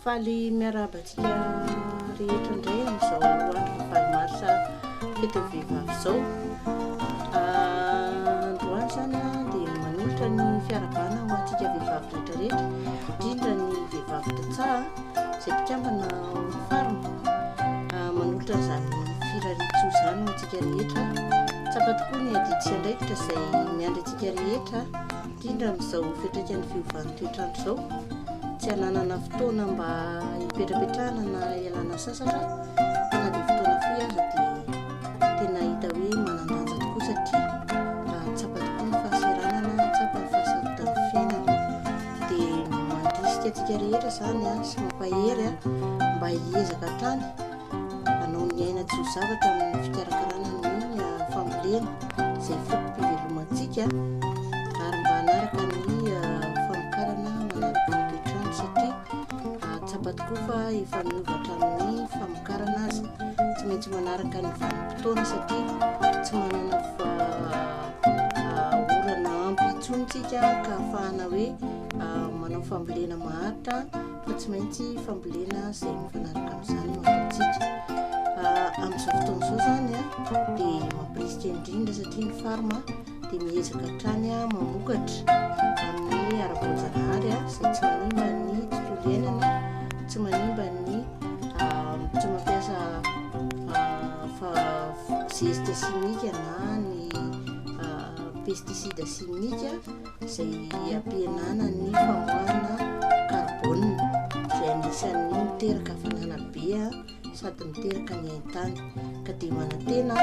Faly miarahaba antsika rehetra indray amin'izao andro 8 marsa fetin'ny vehivavy izao. Androany izany dia manolotra ny fiarahabana ho antsika vehivavy rehetra rehetra, indrindra ny vehivavy tantsaha izay mpikambana ao amin'ny farm. Manolotra an'izany firarian-tsoa izany ho antsika rehetra. Tsapa tokoa ny adidy sy andraikitra izay miandry antsika rehetra. Indrindra amin'izao fiantraikan'ny fiovan'ny toetr'andro izao, tsy hananana fotoana mba hipetrapetrahana na hialana sasatra fa na dia fotoana fohy aza dia tena hita hoe manan-danja tokoa satria tsapa tokoa ny fahasahiranana, tsapa ny fahasarotan'ny fiainana. Dia mandrisika antsika rehetra izany sy mampahery mba hiezaka hatrany Hanao ny aina tsy ho zavatra amin'ny fikarakarana ny fambolena izay foto-pivelomantsika ary mba hanaraka ny famokarana manaraka ny toetr'andro satria tsapa tokoa fa efa miova hatramin'ny famokarana aza. Tsy maintsy manaraka ny vanim-potoana satria tsy manana orana ampy intsony tsika ka ahafahana hoe manao fambolena maharitra. Fa tsy maintsy fambolena izay mifanaraka amin'izany no ataontsika. Amin'izao fotoana izao izany dia mampirisika indrindra satria ny farm dia miezaka hatrany mamokatra amin'ny ara-boajanahary izay tsy manimba ny tontolo iainana, tsy manimba ny tsy mampiasa zezika simika na ny pesticide simika. izay hampihenana ny famoahana carbone izay anisan'ny miteraka hafanana be sady miteraka ny haintany ka dia manantena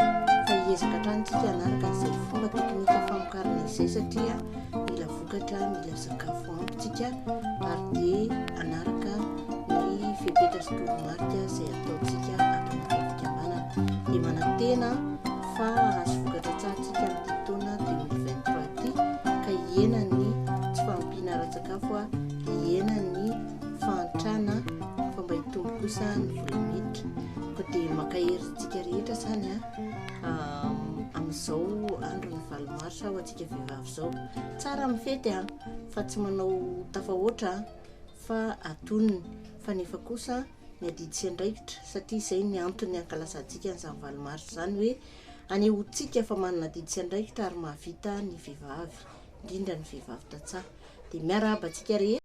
fa hiezaka hatrany isika hanaraka izay fomba teknika famokarana izay satria mila vokatra, mila sakafo ampy tsika ary dia hanaraka ny fepetra sy toromarika izay ataontsika ato anatin'ny fikambanana. Dia manantena fa hahazo vokatra tsara tsika amin'ity taona 2023 ity ka hihena ny tsy fahampiana ara-tsakafo, hihena ny fahantrana fa mba hitombo kosa ny vola miditra. Koa dia mankahery antsika rehetra izany amin'izao andron'ny 8 marsa ho antsika vehivavy izao. Tsara ny fety fa tsy manao tafahoatra fa atonony fa nefa kosa ny adidy sy andraikitra satria izay ny antony ankalazantsika an'izany 8 marsa izany hoe anehoantsika fa manana adidy sy andraikitra ary mahavita ny vehivavy, indrindra ny vehivavy tantsaha. Dia miarahaba antsika rehetra.